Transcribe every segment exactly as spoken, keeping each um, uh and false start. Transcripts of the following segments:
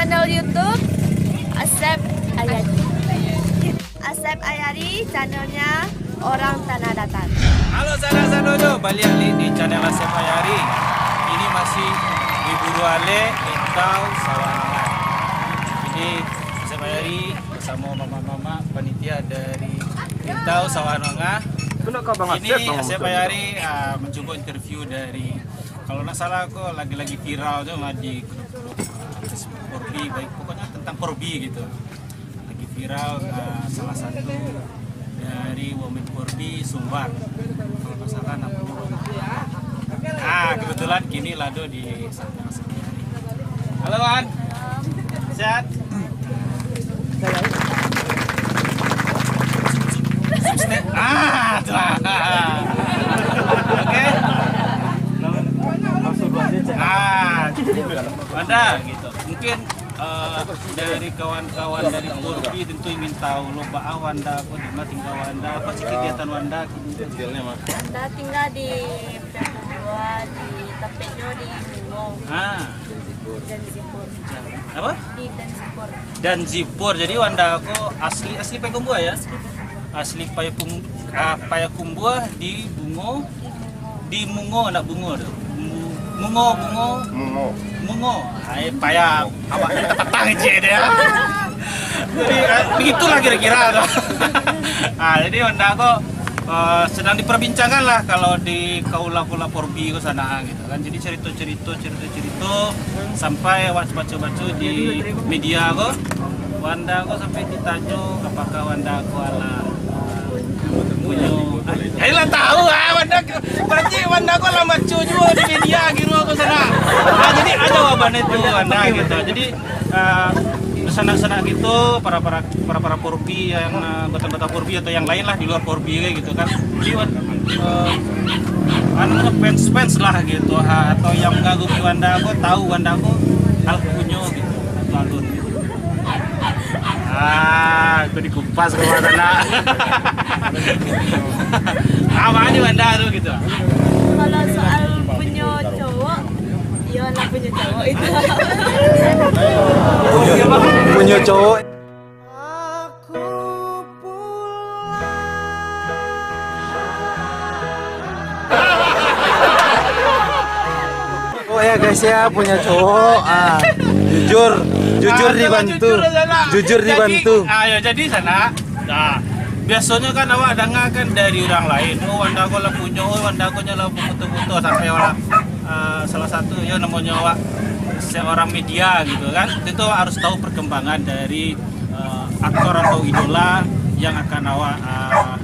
Channel YouTube Asep Ayari. Asep Ayari, channelnya orang Tanah Datar. Halo sanak sadonyo, baliak lai di channel Asep Ayari. Ini masih di Buru Alek, Lintau, Sawah Nongah. Ini Asep Ayari bersama mamak-mamak panitia dari Lintau, Sawah Nongah. Ini Asep Ayari, ah, mencuba interview dari, kalau ndak salah ko lagi-lagi viral tu mah di grup-grup, ah, Facebook Porbi, baik pokoknya tentang Porbi gitu. Lagi viral, ah, salah satu dari Women Porbi Sumbar. Kalau ndak salah namanya. Ah, kebetulan kini lah ado di sana. Halo, Wan. Sehat? Ah, itulah. Oke. Ah, Wanda gitu. Mungkin, eh, dari kawan-kawan dari Porbi tentu ingin tahu lo, baa Wanda ko, di ma tingga Wanda, apa sih kegiatan Wanda gitu. Wanda tingga di Payakumbuah, di tampeknyo di Bungo. Ah. Danzipour. Apa? Di Danzipour. Danzipour. Jadi Wanda ko asli, asli Payakumbuah ya? Asli Payakum-, ah, Payakumbuah di Bungo, di Mungo, ndak Bungo tu. Mu-, Mungo, Bungo. Mungo. Mungo. Ai, payah. Awak kata patang je dia. Jadi, eh, begitulah kira-kira tu. Ah, jadi Wanda ko, eh, sedang diperbincangkan lah kalau di kaula-kaula Porbi ko sana gitu kan. Jadi cerita-cerita, cerita-cerita sampai awak baca-baca di media ko, Wanda ko sampai ditanyo apakah Wanda ko alah punyo. Ai lah tahu ah, Wanda ko, berarti Wanda ko lah baca juo di media kiro ko sana. Ah, jadi ado jawaban itu Wanda gitu. Jadi, eh, sanak-sanak gitu, para-para, para-para Porbi yang, eh, anggota-anggota Porbi atau yang lain lah di luar Porbi kayak gitu kan. Jadi, Wan-, eh, anu, fans-fans lah gitu, ha, atau yang mengagumi Wanda ko, tahu Wanda ko alah punyo gitu, atau alun gitu. Ah, itu dikupas kalau sana. Apa aja Wanda tu gitu. Kalau soal punyo cowok, iyolah punyo cowok itu. Punyo, punyo cowok. Oh ya guys ya, punya cowok, ah, jujur, jujur dibantu, jujur dibantu. Ah, ya, jadi sana. Nah, biasanya kan awak dengar kan dari orang lain, "Oh, Wanda ko lah punyo, oh, Wanda ko nyo lah foto-foto," sampai orang, ah, salah satu ya namanya awak seorang media gitu kan. Itu harus tahu perkembangan dari, eh, aktor atau idola yang akan awak, eh,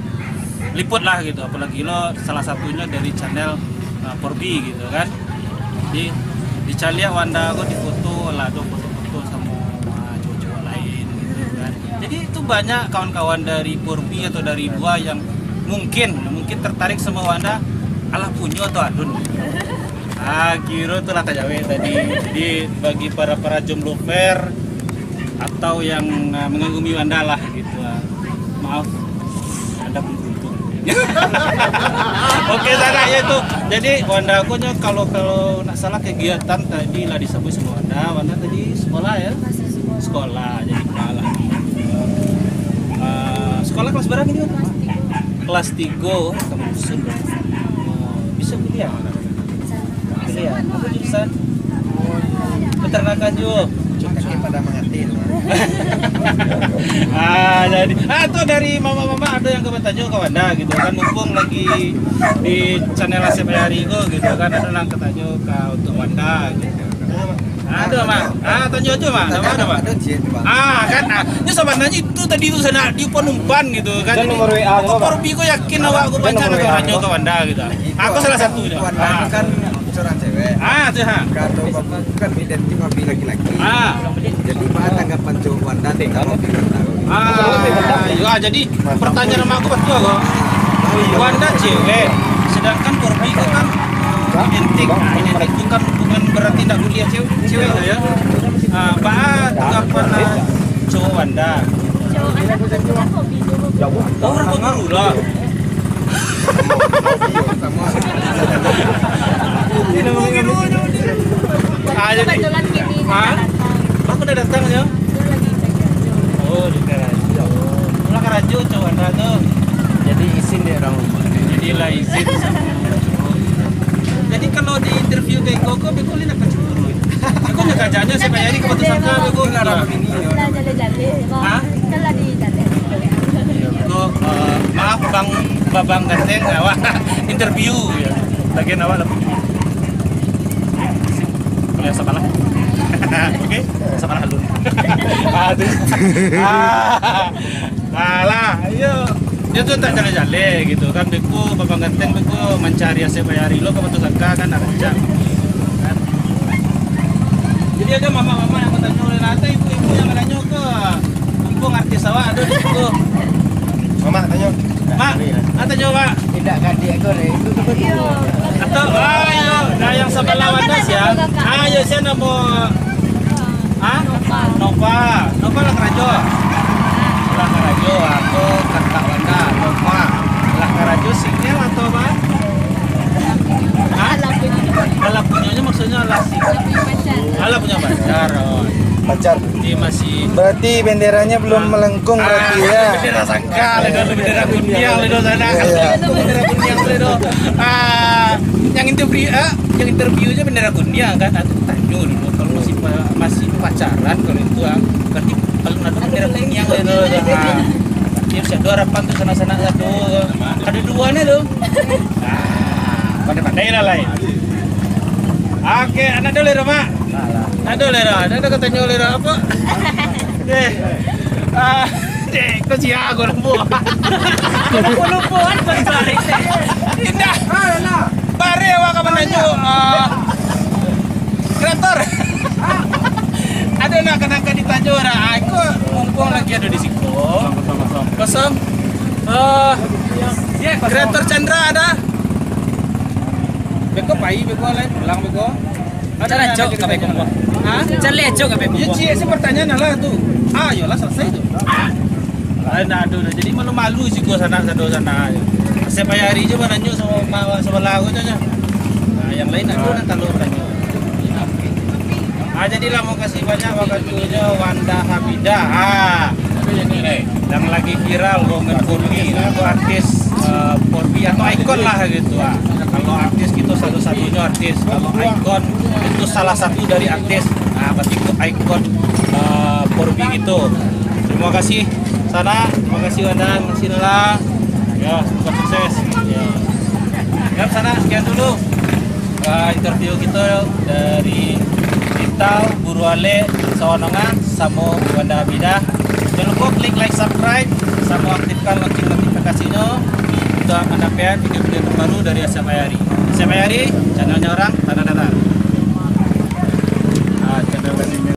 liput lah gitu. Apalagi lo salah satunya dari channel, eh, Porbi gitu kan. Jadi dicaliak Wanda ko di foto lah, ado foto-foto samo, eh, cowok-cowok lain gitu kan. Jadi itu banyak kawan-kawan dari Porbi atau dari luar yang mungkin, mungkin tertarik sama Wanda, alah punyo atau alun. Ah, kiro tu lah tajawek tadi. Jadi bagi para-para jomblo fair atau yang, ah, mengagumi Wanda lah gitu, ah. Maaf, Anda belum beruntung. Oke, sanak ya itu. Jadi Wanda ko nyo kalau, kalau ndak salah kegiatan tadi lah disabuik sama Wanda. Wanda tadi sekolah ya? Sekolah, jadi kepala. Ah, sekolah kelas berapa ini, Wanda? Kelas tigo, kamu usul. Oh, bisa kuliah? Kuliah. Apa jurusan? Peternakan juga. Cocok pada mengerti tu. Ah, jadi, ah, tu dari mama-mama ada yang ka batanyo ka Wanda gitu kan, mumpung lagi di channel Asep Ayari ko gitu kan, ada nang ka tanyo ka untuk Wanda gitu. Ah, tu, Mak. Ah, tanyo tu, Mak. Nama ada, Mak? Ah, kan, ah, nyo sabananyo itu tadi tu sanak, dia pun umpan gitu kan. Jadi, nomor W A tu, Mak? Porbi ko yakin awak ko banyak nak tanyo ka Wanda gitu. Aku salah satu je. Wanda kan seorang cewek. Ah, tu, ha. Kalau bapak kan identik sama laki-laki. Ah. Jadi, apa tanggapan cowok Wanda tentang Porbi Wanda? Ah, ya, jadi pertanyaan nama aku pasti kok. Wanda cewek, sedangkan Porbi ko kan identik. Nah, identik bukan, bukan berarti ndak kuliah cewek, cewek lah ya. Ah, apa tanggapan, ah, cowok Wanda? Cowok Wanda bukan cowok Porbi, cowok Porbi. Oh, orang kok baru lah. Ah, jadi, kebetulan kini ha? Datang. Aku Datang nyo? Oh, di karajo. Lah karajo cowok anda tu. Jadi isin dek urang rumah. Jadi lah isin. Jadi kalau di interview kayak kau, kau beko ni nak kacuru. Aku nak kajanyo sampai hari kau tu sangka beko. Lah jaleh-jaleh. Hah? Kan lah di jaleh. Kau, eh, maaf bang, babang ganteng, awak interview ya. Bagian awak lah. Kalau yang sabalah. Oke, sabalah dulu. Ah, tu. Ah, alah, iyo. Dia tu tak jaleh-jaleh gitu kan. Beko, babang ganteng beko mancari Asep Bayari lo ka Batu Sangka kan, rancak. Kan? Jadi ada mamak-mamak yang batanyo, nanti ibu-ibu yang batanyo ke mumpung artis awak ada di situ. Mamak tanyo. Mak, ah, tanyo, Mak. Indak gadih ko deh. Atau, ah, iyo, nah yang sabalah Wanda sia. Ah, iyo, sia namo, ah? Nova. Nova lah karajo. Lah karajo, aku kakak Wanda, Nova. Lah karajo singel atau apa? Hah? Alah punyonyo maksudnyo alah singel. Alah punya pacar, oh. Pacar. Dia masih Berarti benderanya belum melengkung berarti ya. Bendera sangka lah dulu, bendera kuniang lah dulu sana. Iya, iya. Bendera kuniang lah dulu. Ah, yang interview, ah, yang interview aja bendera kuniang kan. Aku tanyo dulu, kalau masih pa-, masih pacaran kalau itu, ah, berarti kalau ada bendera kuniang lah dulu. Ah, ya, satu harapan tu sanak-sanak satu. Ada dua ni tu. Ah, pandai-pandai lah lain. Oke, anak dulu ya, Mak. Aduh, lera, dah, dah katanyo lera apa? Eh, ah, dek, kau sia aku lupa. Lupa-lupa kan, sorry, sorry. Indah. Bare awak ka mananyo, ah, kreator. Ada nak kanai ka ditanyo dah. Ah, iko mumpung lagi ada di siko. Kosong, kosong. Kosong. Eh, ya, kosong. Kreator Chandra ada? Beko pai, beko lai, pulang beko. Cara cok ka beko. Ha? Cara cok ka beko. Ya, ciek si pertanyaan lah tu. Ah, yolah, selesai tu. Ah, ndak ado dah. Jadi malu-malu siko sanak sado sanak. Asep Bayari je mananyo samo ma-, sabalah ko nyo. Nah, yang lain ado nan talok tanyo. Ah, jadilah, makasih banyak wakatunya Wanda Habidah. Ah, yang lagi viral komen Porbi, itu artis, eh, Porbi atau ikon lah gitu. Ah, kalau artis itu satu-satunya artis, kalau ikon itu salah satu dari artis. Nah, berarti itu ikon, eh, Porbi gitu. Terima kasih Sana, terima kasih Wanda, terima kasih Nala. Ya, semoga sukses. Ya. Ya, Sana, sekian dulu, eh, interview kita dari Vital, Guru Alek, Sawanongan, samo Wanda Habidah. Jangan lupa klik like, subscribe, samo aktifkan lonceng notifikasinyo untuk mendapatkan video-video terbaru dari Asep Bayari. Asep Bayari, channelnya orang, tanah